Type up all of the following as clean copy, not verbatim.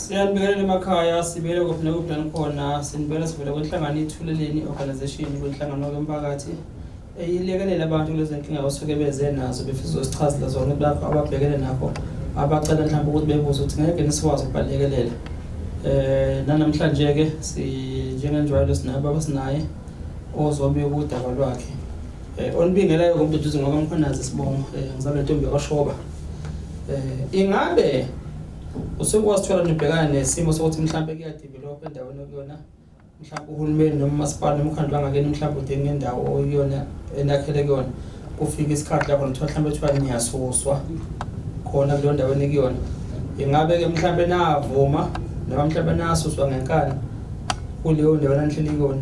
Siyanibingelela emakhaya, sibuyele kuphi nakuphi la nikhona, sinibuyela sivela kwinhlangano iThuleleni Organisation, kwinhlangano yomphakathi eyilekelela abantu kulezi nkinga osuke beze nazo, befisa ukusichazela zona ukuthi bakho ababhekene nakho, abacela mhlawumbe ukuthi bebuze ukuthi ngeke nisikwazi ukubalekelela. Nanamhlanje-ke si njengenjwayelo sinaye baba sinaye ozobika udaba lwakhe. Onibingelayo ngoMduduzi ngwaKwaMkhwanazi isibongo, ngizalwa intombi yakwaShoba. Ingabe usuke wazithola nibhekana nesimo sokuthi mhlawumbe kuyadevelopha endaweni okuyona, mhlawumbe uhulumeni noma umasipala noma umkhandlu wangakini mhlawumbe udinga indawo okuyona enakhele kuyona, kufika isikhathi lapho nithola mhlawumbe kuthiwa niyasuswa khona kuleyo ndawo enikuyona. Ingabe-ke mhlawumbe navuma noma mhlawumbe nasuswa ngenkani kuleyo ndawo enihleli kuyona?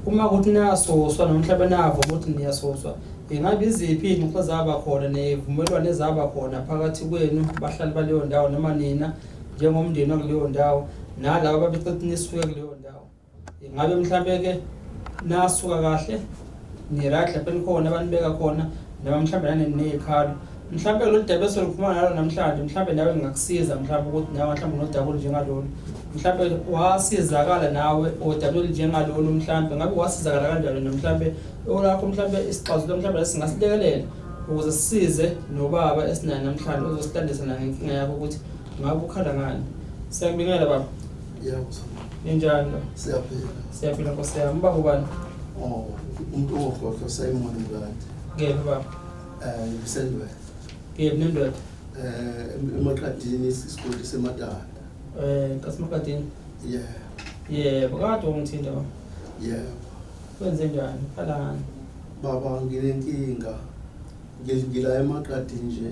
Uma kuthi nasuswa noma mhlawumbe navuma ukuthi niyasuswa, ingabe iziphi iy'ngxoxo ezaba khona ney'vumelwano ezaba khona phakathi kwenu bahlali baleyo ndawo noma nina njengomndeni wakuleyo ndawo nalaba ababecela nisuke kuleyo ndawo? Ingabe mhlampe-ke nasuka kahle, ni-right lapho enikhona abanibeka khona, noma mhlampe nani niney'khalo? Mhlampe lolu daba esolukhuluma nalo namhlanje, mhlampe nawe lingakusiza mhlampe ukuthi nawe mhlampe unodaba olunjengalolu, mhlampe wasizakala nawe odabeni olunjengalolu, mhlampe ngabe wasizakala kanjani, mhlampe olakho mhlampe isixazululo mhlampe singasilekelela ukuze sisize nobaba esinaye namhlanje ozosilandisa nangenkinga yakho ukuthi ngabe ukhala ngani. Siyakubingelela baba. Yebo, sawubona. Ninjani baba? Siyaphila. Siyaphila nkosi yami. Ubaba ubani? Oh, umuntu ongogogo Simon Mkade. Kephi baba? Ngisendwe. Kephi nendoda? Emaqadini, isigodi seMatanda. Nkasimaqadini. Yeah. Yebo, kade ungithinta baba. Yebo. Wenze njani? Khala ngani? Baba, nginenkinga. Ngila emaqadini nje.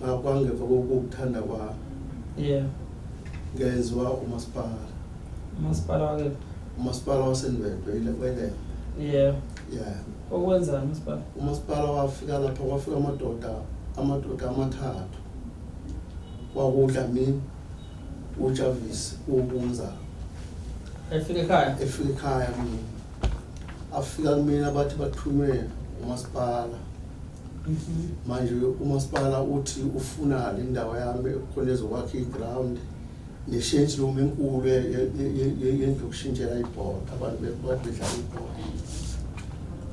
Akwangeva kokuthanda kwami. Yeah. Ngenziwa umasipala. Umasipala wakephi? Umasipala waseNdwedwe ile kweLembe. Yeah. Yeah. Okwenzani umasipala? Umasipala wafika lapha, kwafika amadoda amathathu. KwakuDlamini, uJavis, uBunza. Efika ekhaya? Efika ekhaya kumina. Afika kumina bathi bathunywe umasipala. Manje umasipala uthi ufuna le ndawo yami khona ezokwakha iground neshentshi room enkulu yendlu yokushintshela ibhola, abantu bedlala ibhola.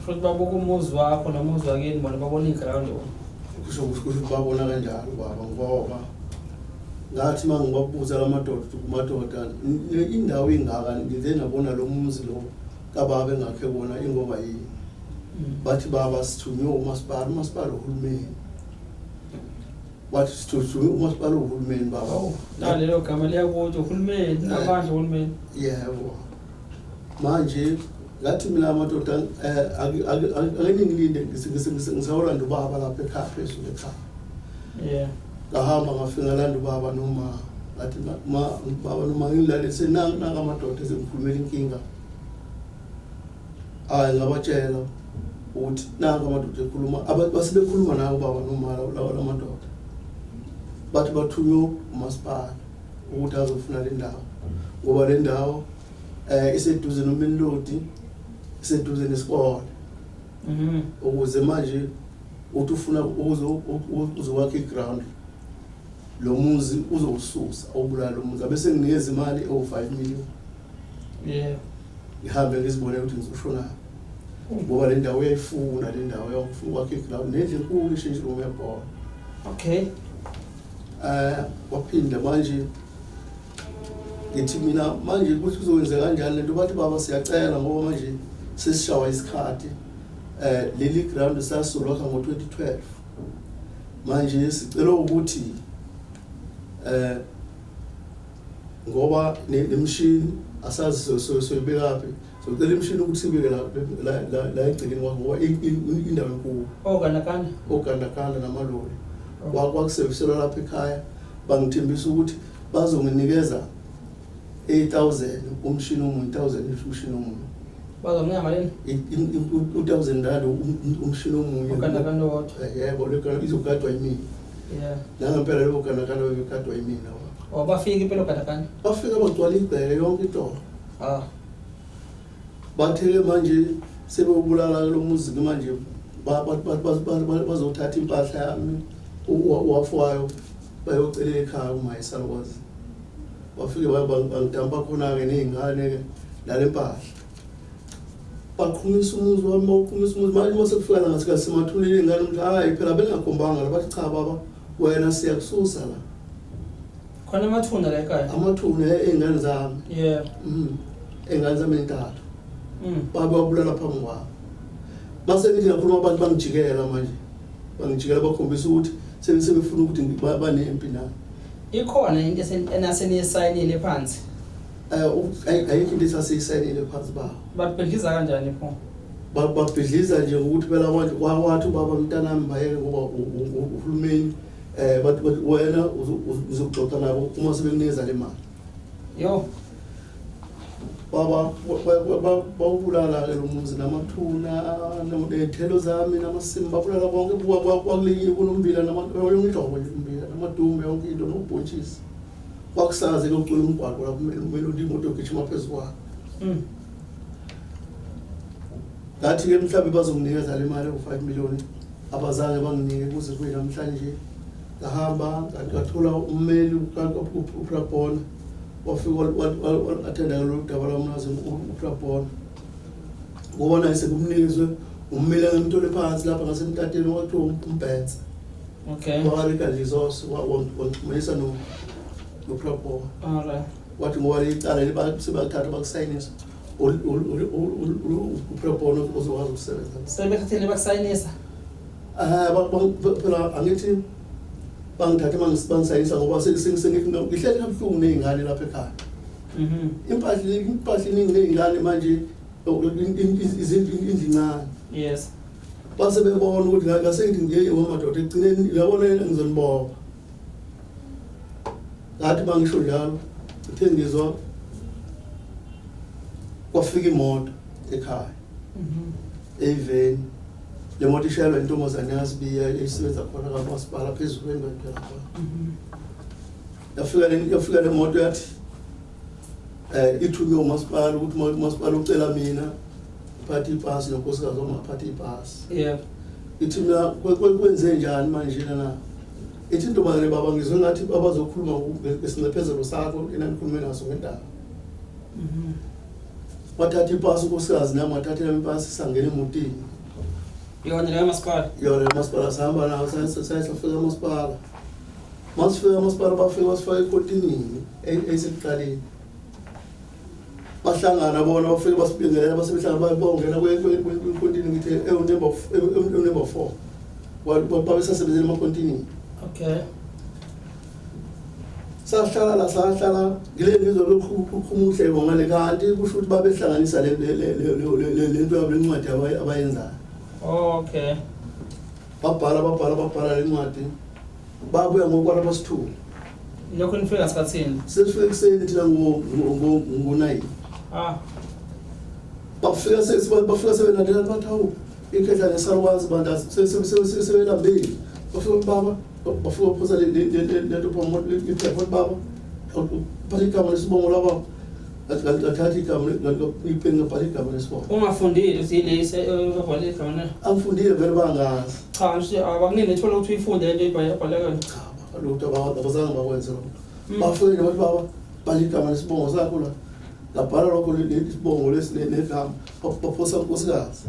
Futhi babuka umuzi wakho nomuzi wakini, bona babona iground bona. Kusho ukuthi babona kanjalo baba, ngoba ngathi uma ngibabuza la madoda, madoda, indawo ingaka, ngize nabona lo muzi lo kababa engakhe wona ingoba yini? Bathi baba sithunywe umasipala, umasipala uhulumeni. Bathi sithunywe umasipala uhulumeni baba. Oh, nalelo gama liyakuthi uhulumeni, namandla uhulumeni. Yebo. Manje ngathi mina amadoda, ake ningilinde ngisawolanda ubaba lapha ekhaya, phezulu ekhaya. Yeah. Ngahamba ngafika ngalanda ubaba noma, ngathi ma baba noma ngilalise nanga amadoda ezengikhulumela inkinga. Hayi, ngabatshela ukuthi nanka amadoda ekhuluma, abantu basebekhuluma nawo baba noma lawa lamadoda. Bathi bathunywe umasipala ukuthi azofuna le ndawo ngoba le ndawo iseduze noMinlodi, iseduze nesikole. Ukuze manje uthi ufuna ukuze uzokwakha iground, lo muzi uzowususa, obulala lo muzi, abese nginikeza imali ewu-5 million. Yeah. Ngihambe ngizibone ukuthi ngizoshona ngoba le ndawo uyayifuna, le ndawo yokufuna ukwakha iground nendlu enkulu ishintshe room yebhola. Okay. Waphinda manje ngithi mina manje ukuthi kuzokwenzeka kanjani lento, bathi baba siyacela ngoba manje sesishawa isikhathi. Leli ground sasolwakha ngo-2012, manje sicela ukuthi ngoba nemishini asazi soyibekaphi, socela imishini ukuthi sibeke la egcekeni kwakho ngoba indawo enkulu. Ogandaganda? Ogandaganda namaloli. Kwakuseviselwa lapha ekhaya, bangithembisa ukuthi bazonginikeza 8000 umshini omunye, 1000 umshini omunye. Bazonginika malini? U-1000 rand umshini omunye. Ogandaganda owodwa? Yebo, le izogadwa yimina. Yeah. Nangempela leyo gandaganda bebegadwa yimina. Oh, bafika impela ogandaganda? Bafika bagcwala igceke yonke into. Ah. Bathele manje sebewubulala lo muzi ke manje, bazothatha impahla yami, uwafu wayo bayocelela ekhaya uma esalukwazi. Bafike bangidampa khona-ke ney'ngane-ke nale mpahla. Baqhumisa umuzi wami, bawuqhumisa umuzi. Manje uma sekufika la ngathi semathuneni iy'ngane, ukuthi hhayi phela bengakhombanga la, bathi cha baba, wena siyakususa la. Khona amathuna la ekhaya. Amathuna ey'ngane zami. Yeah. Ey'ngane zami ey'ntathu. Baba wabulala phambi kwami. Mase ngithi ngakhuluma abantu bangijikela manje. Bangijikela bakhombisa ukuthi sebefuna ukuthi banempi nami. Ikhona into enaseniyisayinile phansi? Ayikho into esasiyisayinile phansi baba. Babhidliza kanjani pho? Babhidliza nje ngokuthi phela wathi ubaba mntanami bayeke ngoba uhulumeni bathi wena uzoxoxa nabo uma sebekunikeza le mali. Yo. Baba bawubulala ke lo muzi namathuna ney'thelo zami namasimu, babulala konke kwakulinyiwe kunommbila yonke inhlobo nje ummbila namadumbe yonke into nobhontshisi. Kwakusaze kucula umgwaqo lapho kumele imoto igijima phezu kwawo. Ngathi-ke mhlawumbe bazonginikeza le mali ewu-5 million, abazange banginike kuze kube namhlanje. Ngahamba ngathola ummeli uPrabona, wafika wa-attenda lolu daba lwami naze uPrabona. Ngoba naye sekumnikezwe ummeli angimthole phansi lapha ngasemtateni kwathiwa uMbhense. Okay. Wakarika Resource wangixhumanisa noPrabona. Alright. Wathi ngoba icala sebalithatha bakusayinisa uPrabona uzokwazi ukusebenza. Sebethathile bakusayinisa? Phela angithi bangithathe bangisayinisa ngoba ngihleli kabuhlungu ney'ngane lapha ekhaya. Impahla iningi ney'ngane manje izindlu incane. Yes. Base bebona ukuthi ngase ngithi ngiye madoda ekugcineni uyabona ngizonibopha. Ngathi bangisho njalo, ngithe ngizwa kwafika imoto ekhaya. Eyiveni. Le moto ishayelwa intombazane yaSibiya eyisebenza khona kamasipala phezulu endodeni khona. Yafika le moto yathi ithunywe umasipala ukuthi umasipala ucela mina ngiphathe ipasi nonkosikazi wami aphathe ipasi. Yeah. Ithi mina kwenze njani manje na? Ithi intombazane baba ngizwe ngathi abazokhuluma ngesinxephezelo sakho enanikhulume naso ngendaba. Wathatha ipasi unkosikazi nami wathathela ipasi sangena emotini. Yona leyo masipala. Yona masipala sahamba nawo sayafika masipala. Masifika masipala bafika basifaka ekotinini esekuqaleni. Bahlangana bona bafike basibingelela basebehlangana bongena kwekontini ngithi number 4. Babesasebenzela emakontinini. Okay. Sahlala la sahlala ngile ngizwe lokukhuluma uhleko ngale kanti kusho ukuthi babehlanganisa le nto yabo lencwadi abayenzayo. Okay. Babhala lencwadi. Babuya ngokwala basithula. Lokho nifika sikhathini? Sesifike ekuseni thina ngo-9. Ah. Bafika sebelandela bathi hawu ikhehla lesalukwazi bantu sebelambile. Bafika baba bafika baphosa lento phambi iphepha baba. Bhala igama lesibongo laba. Ngathatha igama ipeni ngabhala igama lesibongo. Ungafundile uthi yilesi obhala igama na? Angifundile vele bangazi. Cha nje abakunini ethola ukuthi uyifunde lento ibhala kanje. Cha lutho abazange bakwenze lokho. Bafike nje bathi baba bhala igama lesibongo sakho la. Ngabhala lokho isibongo lesi negama baphosa unkosikazi.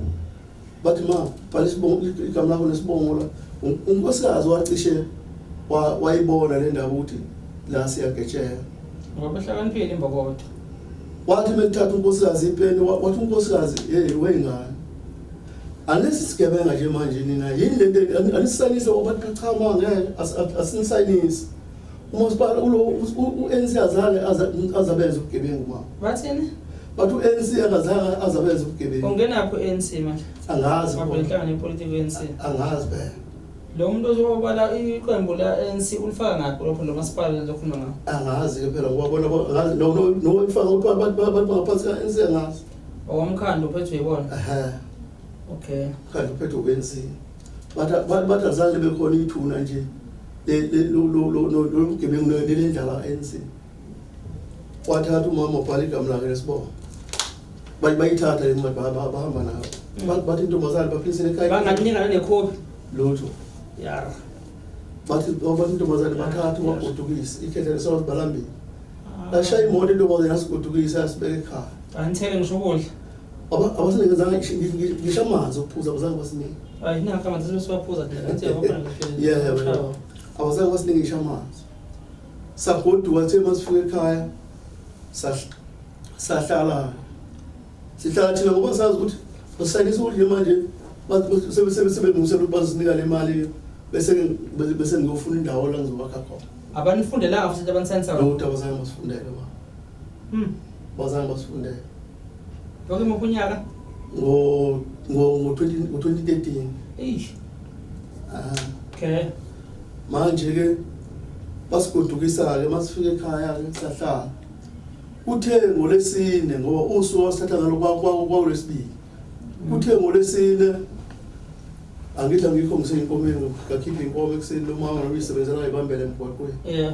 Bathi ma bhala isibongo igama lakho nesibongo la. Unkosikazi wacishe wayibona le ndaba ukuthi la siyagetshela. Ngoba behlakaniphile imbokodo. Wathi mekuthatha unkosikazi ipeni wathi unkosikazi hey wengane. Anisigebenga nje manje nina yini lento anisayinise ngoba cha ma ngeke asinisayinise. Umasipala ulo uNC azange azabenza ubugebengu ma. Bathini? Bathi uNC akazange azabenza ubugebengu. Ungenaphi uNC manje? Angazi. Babenhlangano yepolitiki uNC. Angazi phela. Lo muntu ozobala iqembu la ANC ulifaka ngaphi lokho lo masipala lokhuluma ngawo? Angazi ke phela ngoba bona angazi no ifaka abantu ngaphansi ka ANC angazi. Owomkhandlu uphethwe yibona. Ehhe. Okay. Mkhandlu uphethwe uNC. Bathi azange bekhona ithuna nje lo bugebengu lendlala ANC. Wathatha umama ubhala igama lakhe lesibongo. Bayithatha le ncwadi bahamba nayo. Bathi intombazane baphilisele ekhaya. Bangakunika nanekhophi. Lutho. Ya. Bathi intombazane bathatha wagodukisa ikhehla lesawazi balambile. Lashaya imoto intombazane yasigodukisa yasibeka ekhaya. Anithele ngisho ukudla. Abasinikezanga ngisho amanzi okuphuza, abazange basinike. Hayi nanka amanzi sesiwaphuza thina kanti yabona. Yebo. Abazange basinike ngisho amanzi. Sagoduka thina masifika ekhaya sahlala. Sihlala thina ngoba sazi ukuthi basayinisa ukuthi manje sebelungisela ukuthi bazosinika le mali bese bese ngiyofuna indawo la ngizowakha khona. Abanifundelanga futhi abanisayinisa. Lutho abazange basifundele ba. Abazange basifundele. Lokho imuphi unyaka? Ngo ngo ngo 2013. Eish. Ah. Okay. Manje ke basigodukisa ke masifika ekhaya ke sahlala. Kuthe ngolesine ngoba usuku wasithatha ngalo kwakulesibili. Kuthe ngolesine angithi angikho ngiseyinkomeni ngakhipha inkomo ekuseni lo mama nobuyisebenzela ayibambele emgwaqweni. Yeah.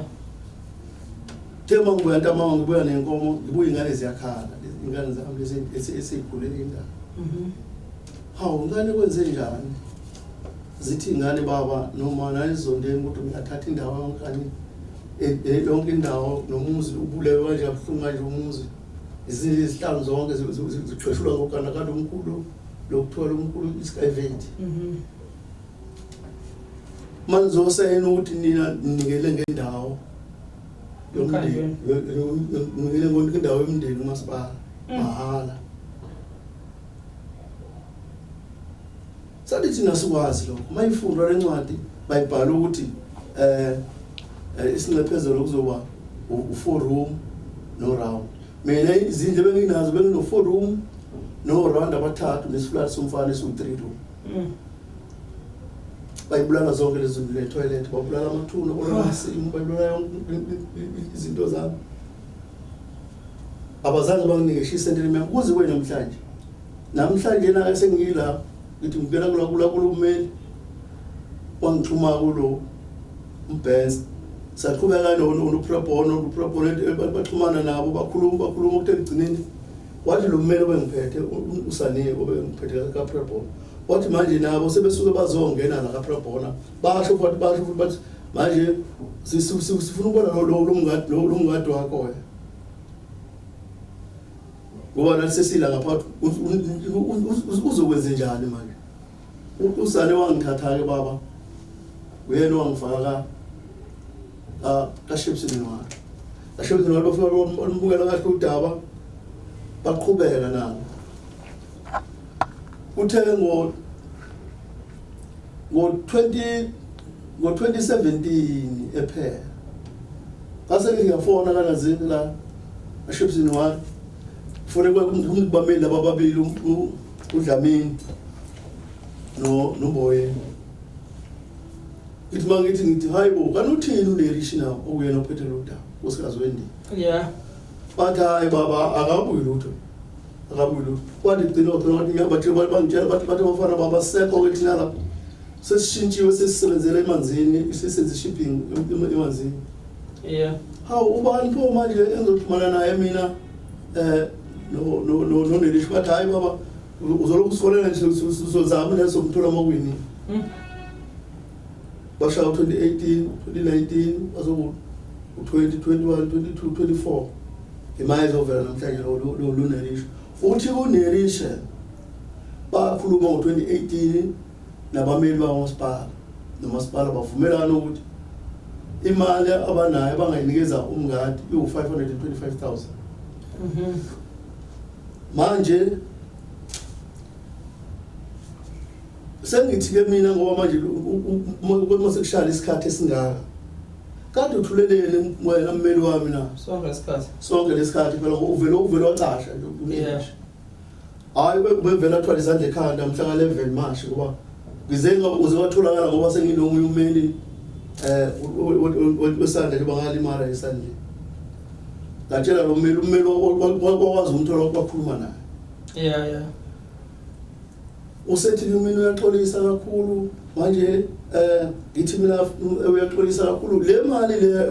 Kuthe uma ngibuya ntambama ngibuya nenkomo ngibuya ingane ziyakhala ingane zami lezi esiyikhulele indaba. Hawu ngane kwenze njani? Zithi ingane baba noma nayizondeni ukuthi ngiyathatha indawo yonke yonke indawo nomuzi ubulewe kanje kabuhlungu kanje umuzi. Izihlanu zonke zixheshulwa ngogana kalomkhulu lokuthiwa lomkhulu iSkyvate. Manizosayina ukuthi nina ninikele ngendawo yomndeni, ninikele ngendawo yomndeni umasipala mahhala. Sathi thina sikwazi lokho. Mayifundwa lencwadi bayibhala ukuthi isinxephezelo kuzoba u4 room no round. Mina izindlu benginazo bengino 4 room no round abathathu nesiflat somfana esu3 room. Bayibulala zonke lezi zinto le toilet, babulala amathuna, babulala amasimu, bayibulala yonke izinto zami. Abazange banginike isenti elimnyama kuze kube namhlanje. Namhlanje na sengila ngithi ngibuyela kula kula kulumeli wangixhuma kulo uMbenz saqhubeka noProbono baxhumana nabo bakhuluma ukuthi ekugcineni wathi lo mmeli obengiphethe uSane obengiphethe kaProbono wathi manje nabo sebesuke bazongena la kaProbono basho futhi bathi manje sifuna ukubona lo mngadi wakho ngoba nathi sesila ngaphakathi uzokwenza njani manje. USane wangithatha ke baba uyena owangifaka ka Shepsini wakhe. KaShepsini wakhe bafika bambukela kahle udaba baqhubeka nalo. Uthe ngo 2017 ephela ngase ngiyafona kanazini la eShepsini wakhe fune kubameli laba ababili uDlamini no noBoye. Ngithi mangithi ngithi hayibo kanuthini uNerishi na okuyena ophethe lo daba unkosikazi wendini. Yeah. Bathi hayi baba akabuyi lutho. Akabuyi lutho. Kwathi gcina wathi ngiyabathi bangitshela bathi bafana baba sekho ke thina lapho. Sesishintshiwe sesisebenzela emanzini, sesenza shipping emanzini. Yeah. Hawu ubani pho manje engizoxhumana naye mina no no no no Nerishi bathi hayi baba uzolokhu usifonela nje usozama leso mthola makwini. Bashaya 2018, 2019, bazoku 20, 21, 22, 24. Imali izovela namhlanje lo Nerishi. Uthi kuNerishi bakhuluma ngo-2018 nabameli bakamasipala nomasipala bavumelana ukuthi imali abanayo abangayinikeza umngadi iwu-525,000. Manje sengithi ke mina ngoba manje uma sekushaya isikhathi esingaka kade uthulelele wena mmeli wami na sonke lesikhathi sonke lesikhathi phela uvele wacasha nje. Yeah. Hayi bevela athwala izandla ekhanda mhla ka-11 March ngoba ngize uze watholakala ngoba senginomunye ummeli wesandla njengoba ngalimala esandleni. Ngatshela lo mmeli, ummeli wakwazi umthola wakhuluma naye. Yeah, yeah. Usethi mina uyaxolisa kakhulu manje ngithi mina uyaxolisa kakhulu le mali le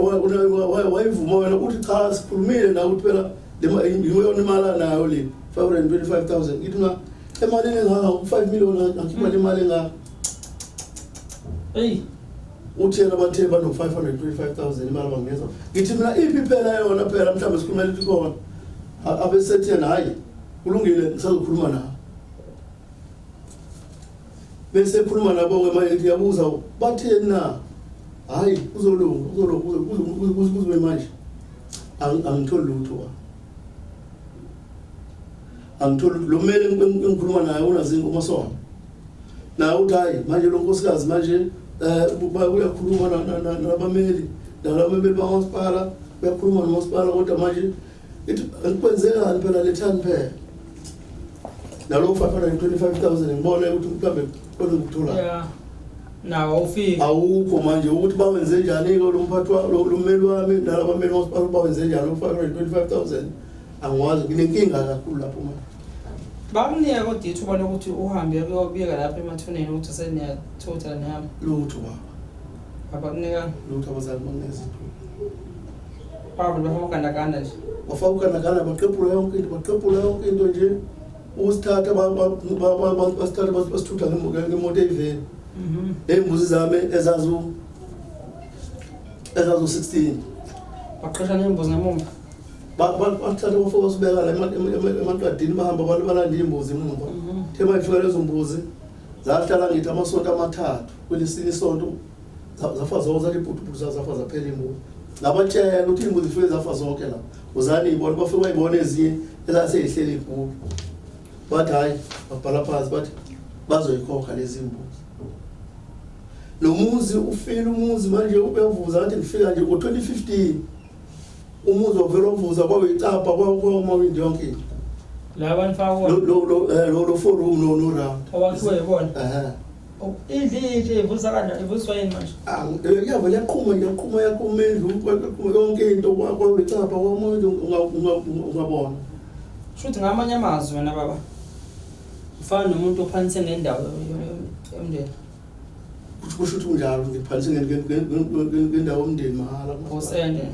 wayivuma wena uthi cha sikhulumile nawe ukuthi phela le iyona imali anayo le 525,000 ngithi mina emalini engaka u5 million akhipha le mali engaka. Hey. Uthi yena bathe bano-525 000 imali abanginikeza. Ngithi mina iphi phela yona phela, mhlawumbe sikhulumela ukuthi khona. Abesethi yena hhayi, kulungile, ngisazokhuluma nawe. Bese ekhuluma nabo-ke manje, ngithi ngiyabuza, batheni na? Hhayi, kuzolunga, kuzolunga, kuzobe manje. Angitholi lutho wa. Angitholi lutho. Lo mmeli engikhuluma naye unazinto uMasongo. Naye uthi hhayi, manje lo nkosikazi manje uyakhuluma nabameli, nalabameli bakamasipala, uyakhuluma nomasipala, kodwa manje ithi kwenzekani phela, lethani phela nalo 525 000, ngibone ukuthi mhlawumbe khona ngikutholayo. Yeah, nawo awufiki. Awukho manje ukuthi bawenze njani-ke lo mphathi lo mmeli wami nalabameli bomasipala, bawenze njani lo 525 000, angiwazi. Nginenkinga kakhulu lapho manje. Bakunika kodwa ithuba lokuthi uhambe uyobika lapha emathuneni ukuthi seniyathutha nihamba? Lutho baba. Abakunika? Lutho, abazali banginikeza ithuba. Babo bafaka ugandaganda nje. Bafaka ugandaganda, baqephula yonke into, baqephula yonke into nje, usithatha basithatha, basithutha ngemoto eyiveni. Ney'mbuzi zami ezazu-16. Baqesha ney'mbuzi ngemumva. Bathatha bafika basibeka la emaqadini, bahamba balanda iy'mbuzi emumva. The mayifika lezo mbuzi, zahlala ngithi amasonto 3, kwelesinye isonto zafa zonke, zathi ibhutubhutu, zafa zaphela iy'mbuzi. Ngabatshela ukuthi iy'mbuzi zifike zafa zonke la, uzani iy'bona. Bafike bayibona ezinye ezasey'hleli iy'gula, bathi hhayi, babhala phansi, bathi bazoyikhokha lezi mbuzi. Lo muzi ufile, umuzi manje uyavuza. Ngathi ngifika nje ngo-2015, umuzi wavela wavuza, kwawuyicapha, kwamawindi, yonke into. La banifaka kuwona? Lo four room no round. Owakhiwe yibona? Ehhe. Indlu inhle ivuza kanjani, ivuzwa yini manje? Kuyavele yaqhuma nje, yaqhuma, yaqhuma indlu, kwaqhuma yonke into, kwawuyicapha, kwamawindi, ungabona. Shuthi ngamanye amazwi wena baba ufana nomuntu ophanise ngendawo yomndeni. Kusho ukuthi kunjalo, ngiphanise ngendawo yomndeni mahhala. Usende.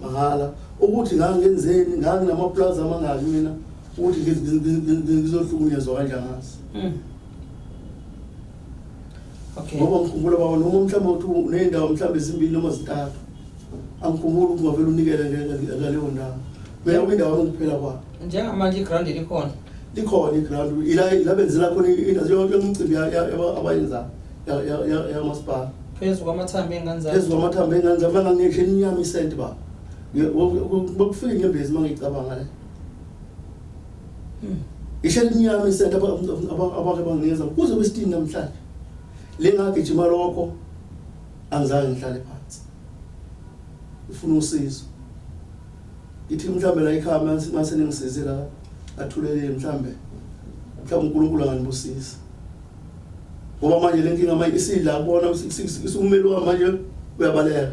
Mahhala, ukuthi ngangenzeni, nganginamaplaza amangaki mina ukuthi ngizohlukunyezwa kanjangazi? Okay. Ngoba ngikhumbula baba, noma mhlawumbe uthi uney'ndawo mhlawumbe ezimbili noma zintathu, angikhumbuli ukuthi ungavele unikele ngaleyo ndawo. Mina kwindawo yami kuphela kwayo. Njengamanje iground likhona? Likhona iground, ila benzela khona indawo yonke imicimbi abayenzayo yamasipala. Phezu kwamathambo ey'ngane zakho? Phezu kwamathambo ey'ngane zami, bangangisho inyama isenti baba. Bekufika inyembezi uma ngiyicabanga le. Isho elinyama isenti abake banginikeza kuze kwesitini namhlanje. Le ngagijima lokho, angizange ngihlale phansi. Ngifuna usizo. Ithi mhlambe la ekhaya mase ningisize la athuleleni, mhlambe uNkulunkulu anganibusisa. Ngoba manje le nkinga manje isidla kubona isumeli wami manje uyabaleka.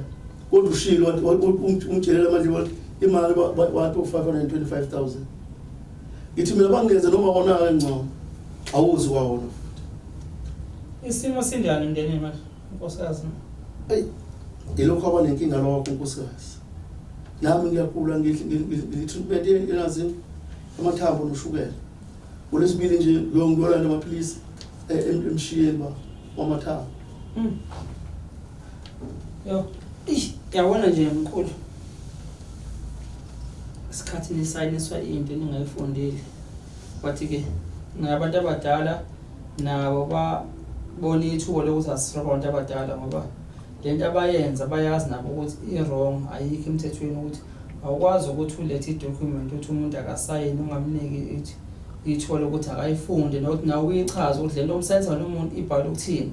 Kodwa ushilo, ungitshelela manje, wathi imali wathi u-525 000. Ngithi mina bangenze noma wona-ke ngcono, awuzi kwawona futhi. Isimo sinjani emndenini manje, unkosikazi? Eyi, ilokhu abanenkinga lokho unkosikazi. Nami ngiyagula, ngi-treatment enazini amathambo noshukela. Ngolwesibili nje ngiyolanda amaphilisi emshiyeni ba wamathambo. Yo, ish, yabona nje mkhulu. Isikhathi nisayiniswa into eningayifundile. Bathi ke ngabantu abadala nabo babona ithuba lokuthi asirobha abantu abadala, ngoba lento abayenza bayazi nabo ukuthi i-wrong, ayikho emthethweni ukuthi awukwazi ukuthi ulethe i-document uthi umuntu akasayini, ungamniki ithi ithuba lokuthi akayifunde nokuthi nawe uyichaze ukuthi lento omsayinisa lo muntu ibhalwe ukuthini.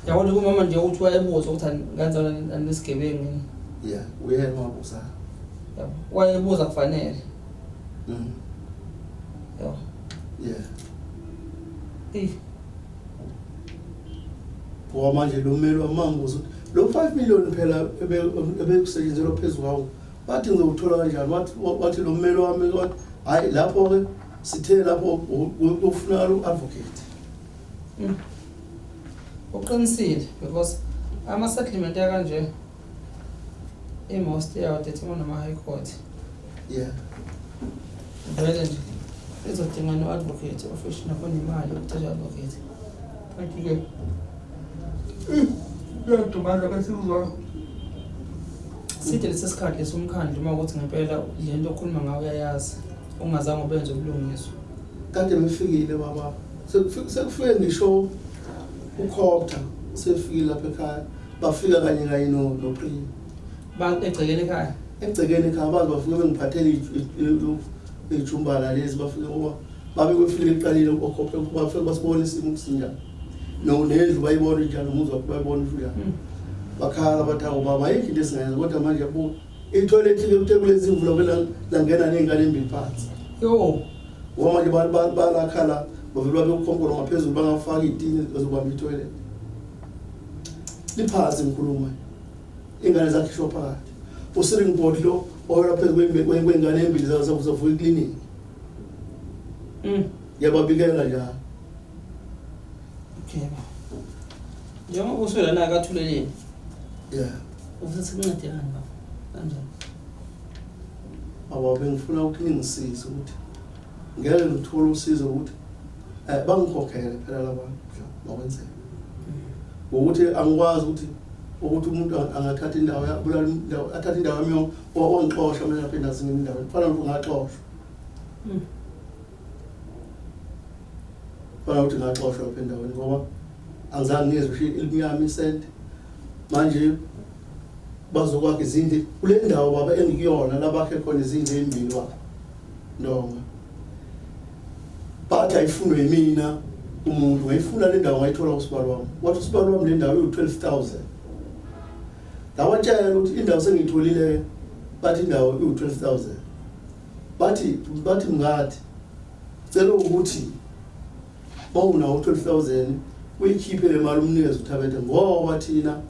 Yabona kumama nje ukuthi wayebuza ukuthi ngenzana nesigebengu yini. Yeah, uyena wabuza. Yabo, wayebuza kufanele. Yabo. Eh. Ngoba manje lo mmeli wami mangibuza ukuthi lo 5 million phela ebekusetshenziswa phezu kwawo, bathi ngizowuthola kanjani? Wathi lo mmeli wami, wathi hayi, lapho ke sithe lapho kufunakala u-advocate. Uqinisile, because ama-settlement akanje i-most yawo determine noma-high court. Vele nje izodinga no-advocate official, nakhona imali yokuqasha advocate. Kanti-ke Kuyadumaza kasikuzwa. Side lesi sikhathi lesi umkhandlu uma ukuthi ngempela le nto okhuluma ngayo uyayazi ungazange ubenze ubulungiswa. Kade befikile baba, sekufike ngisho ukhopta sefikile lapha ekhaya, bafika kanye kanye noPrima. Ba egcekeni ekhaya. Egcekeni ekhaya baze bafike bengiphathele iy'jumbana lezi, bafike ngoba babe befikile ekuqaleni okhopta, bafike basibona isimo ukuthi sinjani. Nendlu bayibona injani, umuzi wakho bayibona ukuthi unjani. Bakhala bathi awu baba, ayikho into esingayenza, kodwa manje yabo ithoyilethi-ke kuthe kulezi mvula vele langena ney'ngane embili phansi. Yo. Ngoba manje balakhala bavele babe ukhonkolo ngaphezulu, bangafaki iy'tini ezobamba ithoyilethi. Liphansi ngikhuluma. Iy'ngane zakhishwa phakathi. U-ceiling board lo owela phezu kwey'ngane embili zavuka iklinikhi. Ngiyababikela njalo. Okay. Njengoba usulana kaThuleleni. Yeah. Ufisa sikuncede ngani baba? Kanjani? Baba, bengifuna ukuthi ningisize ukuthi ngeke ngithole usizo ukuthi bangikhokhele phela labantu makwenzeka. Ngokuthi angikwazi ukuthi umuntu angathatha indawo yabulala indawo, athathe indawo yami yonke, wangixosha mina lapha endazini indawo. Kufanele ukuthi ngaxoshwa. Kufanele ukuthi ngaxoshwa lapha endaweni ngoba angizange ngizwe ushiye elimnyama isenti. Manje bazokwakha izindlu kule ndawo baba engikuyona, labakhe khona izindlu ezimbili baba. Ndonga. Bathi ayifunwe yimina umuntu, ngayifuna le ndawo ngayithola usibali wami. Wathi usibali wami le ndawo iwu-12,000. Ngawatshela ukuthi indawo sengiyitholile, bathi indawo iwu-12,000. Bathi mngadi cela ukuthi bawunawo 12,000 uyikhiphe le mali umnikeze uThabethe, ngoba thina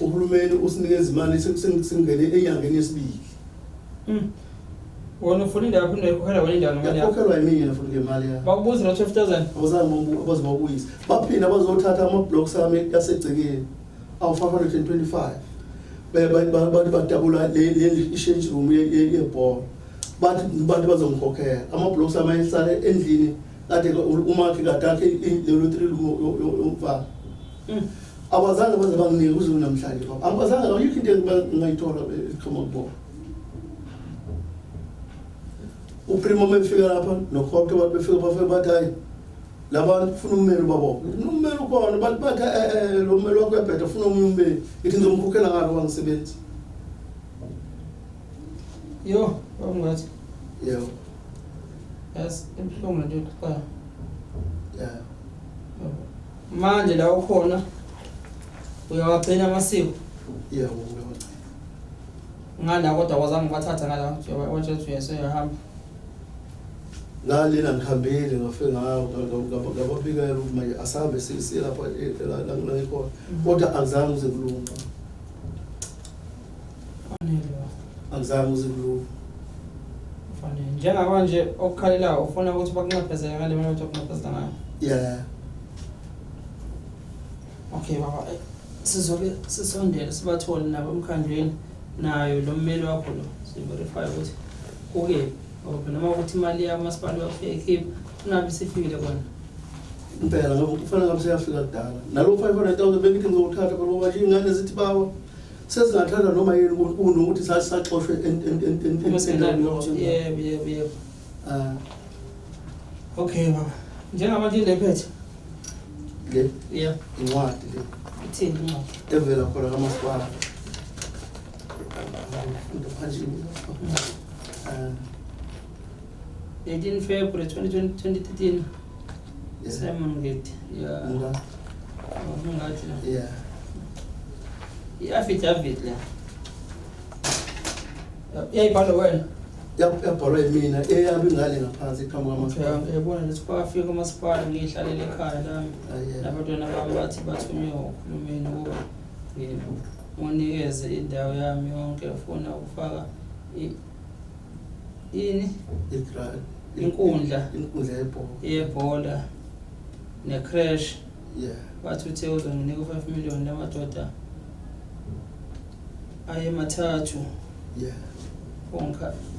uhulumeni usinikeza imali singene enyangeni yesibili. Wena ufuna indawo phinde uyikhokhela wena indawo ngemali yakho? Yakhokhelwa yimina futhi ngemali yami. Bakubuza no 12,000? Abazange baze bawubuyise. Baphinda bazothatha ama-blocks ami yasegcekeni awu 525. Bathi badabula le i-change room yebhola. Bathi bantu bazongikhokhela. Ama-blocks ami ayesale endlini kade umakhi kade akhe lelo 3 room yomfana. Abazange baze banginike kuze namhlanje baba. Abazange, ayikho into engingayithola eqhamuka kubona. UPrimo mefika lapha nokhopto bathi befika bafika bathi hayi labantu ufuna ummeli ubaba. Ummeli ukhona, bathi bathi lo mmeli wakho uyabheda, ufuna omunye ummeli. Ngithi ngizomkhokhela ngalo wangisebenzi. Yo, bawungathi. Yebo. Yes, ibuhlungu lento yokuqala. Yeah. Manje la ukhona uyawagcina amasiko? Yebo, uyawagcina. Ngala kodwa kwazange bathatha ngala watsho ukuthi uyahamba. Ngalena ngihambile ngafike ngababikela ukuthi manje asahambe siye lapha la ngikhona. Kodwa akuzange kuze kulunge. Fanele. Akuzange kuze kulunge. Fanele. Njengamanje okukhalelayo ufuna ukuthi bakunxephezele ngale mali othi bakunxephezela ngayo. Yeah. Okay baba, sizobe sisondele sibathole nabo emkhandlweni nayo lo mmeli wakho lo siverify ukuthi kukephi ngoba noma ukuthi imali yamasipala uyakhipha unabe isifikile kona. Impela ngoba kufanele ngabe seyafika kudala. Nalo 500,000 bengithi ngizowuthatha phela ngoba nje iy'ngane zithi bawa sezingathatha noma yini kunokuthi saxoshwe Uma singenalutho. Yebo, yebo, yebo. Okay baba. Njengamanje le phethe. Le? Yeah. Incwadi le. Ithini incwadi? Evela khona kamasipala. Manje 18 February 2013. Yeah. Simon Ngidi. Yeah. Nga. Ngathi la. Yeah. I-affidavit le. Yayibhalwa wena? Yabhalwa yimina, eyami ingane ngaphansi iqhamuka Okay, amasipala. ngiyabona lethi kwafika umasipala ngiyihlalele ekhaya lami. Ah, yeah. Nabantwana bami bathi bathunywe uhulumeni ukuba ngimunikeze indawo yami yonke, ufuna ukufaka ini? Inkundla. Inkundla yebhola. Yebhola ne-creche. Yeah. Bathi uthe uzonginika u-5 million lamadoda ayemathathu. Yeah.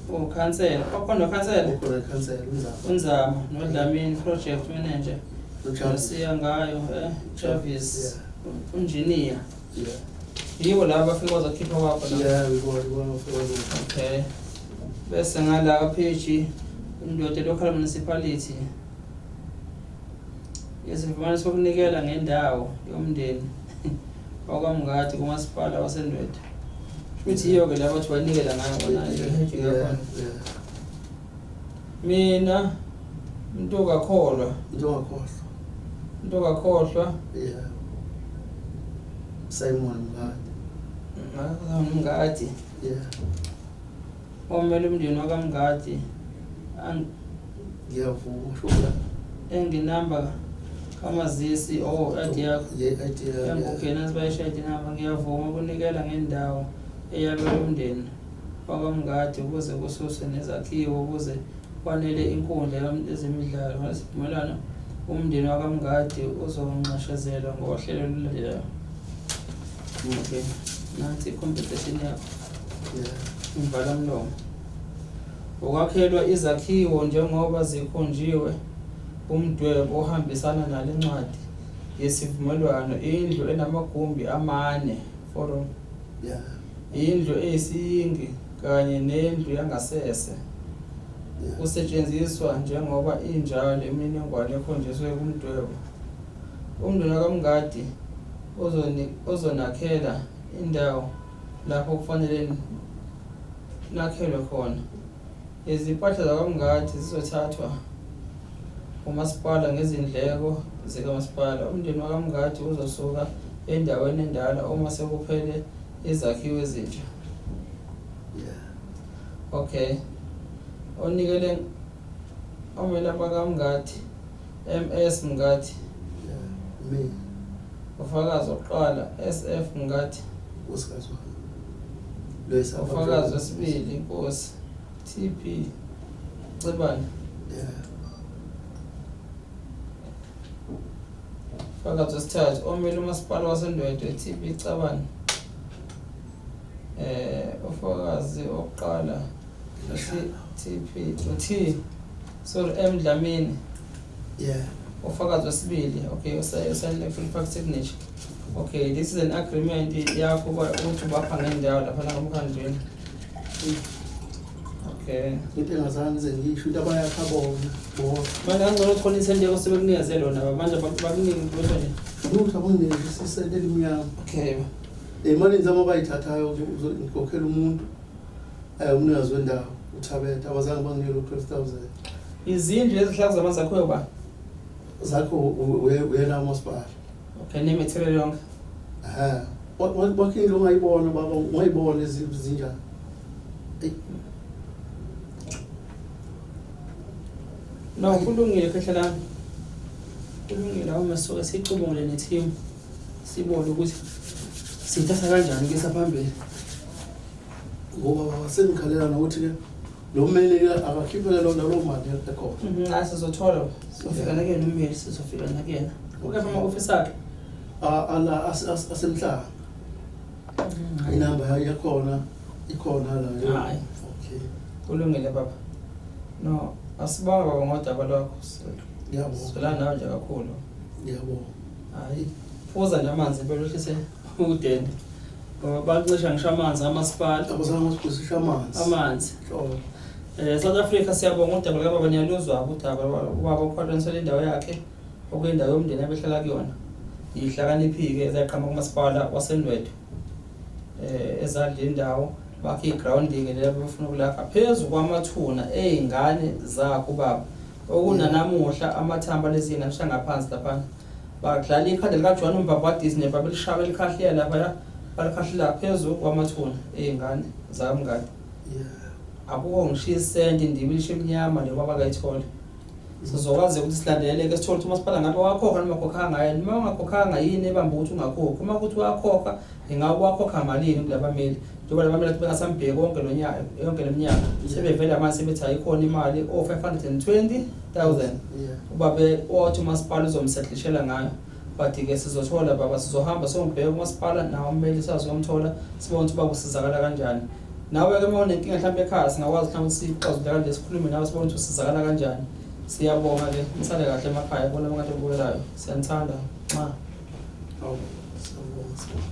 Ukhansela. Bakhona nokhansela? Ukhona ikhansela, uNzama. uNzama noDlamini project manager. NoJavis. Nosiya ngayo, Jarvis. Yeah. Unjiniya. Yeah. Yibo laba bafika bazokhipha kwakho la. Yeah, ibona bafika bazokhipha. Okay. Bese ngala page indoda local municipality. Yesivumelwano sokunikela ngendawo yomndeni wakwaMngadi kumasipala waseNdwedwe. Futhi yiyo-ke la bathi wanikela ngayo bona i-heading Yeah, yakhona. yeah. Mina Mntukakholwa, Into ongakhohlwa. Mntukakhohlwa Yeah. Simon Mngadi. Mngadi Yeah. omele umndeni wakaMngadi Ngiyavuma shuka. enginamba kamazisi oh ID yakho. Yeah, ID yakho. Okay, nansi bayisho ID number. Ngiyavuma ukunikela ngendawo eyabelwe umndeni wakwaMngadi ukuze kususwe nezakhiwo ukuze kwanele inkundla yezemidlalo. Ngalesivumelwano umndeni wakwaMngadi uzonxeshezelwa ngohlelo olulandelayo. Okay, nansi i-compensation yakho. Yeah. Imvala mlomo. Ukwakhelwa izakhiwo njengoba zikhonjiwe umdwebo ohambisana nale ncwadi yesivumelwano. Indlu enamagumbi amane, four room, Yeah. indlu eyisiyingi kanye nendlu yangasese. Yeah. Kusetshenziswa njengoba injalo imininingwane ekhonjiswe kumdwebo. Umndeni wakwaMngadi uzonakhela indawo lapho kufanele nakhelwe khona. Izimpahla zakwaMngadi zizothathwa umasipala ngezindleko zikamasipala. Umndeni wakwaMngadi uzosuka endaweni endala uma sekuphele izakhiwo ezintsha. Yeah. Okay. Onikele omele abakaMngadi MS Mngadi. Yeah. Me, Ufakazi wokuqala SF Mngadi. unkosikazi wami. Lo esapha Ufakazi wesibili inkosi TP Cibane. Yeah. Ufakazi wesithathu omele umasipala waseNdwedwe TP Cabane. Ufakazi wokuqala TP T sorry M Dlamini. Yeah. Ufakazi wesibili okay usayine full signature. Okay, this is an agreement yakho ukuthi ubapha ngendawo lapha nakumkhandlwini. Okay. Into engazange ngize ngisho into abayakha bona bona. Manje kangcono khona isente yakho sebekunikeze lona manje bakuningi lutho nje. Lutho abanginike isente elimnyama. Okay. Ey'malini zami abayithathayo ngikhokhela umuntu umnikazi wendawo uThabethe abazange banginike lo 12,000. Izindlu ezihlala zamanzi akhiwe ba? Zakho uyena umasipala. Okay, ne-material yonke. Eh. Wakhe into ongayibona baba ungayibona izindlu zinjani. No, kulungile khehla lami. Kulungile awume soke sicubungule ne-team sibone ukuthi sithatha kanjani kuyisa phambili. Ngoba baba sengikhalela nokuthi ke lo mmeli ke akakhiphele lona lo mali ekhona. Hayi sizothola. Sizofika nakuyena ummeli, sizofika nakuyena. Ukephi ama-ofisi akhe? Ala asemhlanga. Inamba yakhona ikhona la. Hayi. Okay. Kulungile baba. No, asibonge baba ngodaba lwakho. Ngiyabonga. Sizwelana nawe nje kakhulu. Ngiyabonga. Hayi, phuza nje amanzi impela wehlise udende. Ngoba bancisha ngisho amanzi amasipala. Abazange basiphuzishe amanzi. Amanzi. Hlobo. South Africa siyabonga udaba likababa niyaluzwa udaba ubaba ukhwabanisela indawo yakhe okuyindawo yomndeni abehlala kuyona. Ihlakaniphike ezaqhamuka kumasipala waseNdwedwe. Ezadla indawo bakhe igrounding le bafuna ukulakha phezu kwamathuna ey'ngane zakho ubaba. Okunanamuhla amathamba lezi ngane ngaphansi lapha. Badlala ikhanda likaJohn uMbhabhadisi nebabelishaba elikhahlela lapha balikhahlela phezu kwamathuna ey'ngane zakamngane. Yeah. Akukho ngisho isenti indibilisha emnyama le baba akayithola. Sizokwazi ukuthi silandeleleke sithole ukuthi umasipala ngabe wakhokha noma akhokhanga yini. Uma ungakhokhanga yini ebamba ukuthi ungakhokhi. Uma kuthi wakhokha ingabe wakhokha malini kulabameli. Njengoba labameli bengasambheki konke lo nyaka yonke leminyaka. Sebevela manje sebethi ayikhona imali o 520,000. Yeah. Ubabe wathi umasipala uzomsetlishela ngayo. But ke sizothola baba sizohamba sombheka umasipala nawo ummeli sazomthola sibone ukuthi baba usizakala kanjani. Nawe ke uma unenkinga mhlawumbe ekhaya singakwazi mhlawumbe sixazulule kanje sikhulume nawe sibone ukuthi usizakala kanjani. Siyabonga ke nisale kahle emakhaya bona abakade bukelayo. Siyanithanda. Nxa. Awu. Siyabonga, siyabonga.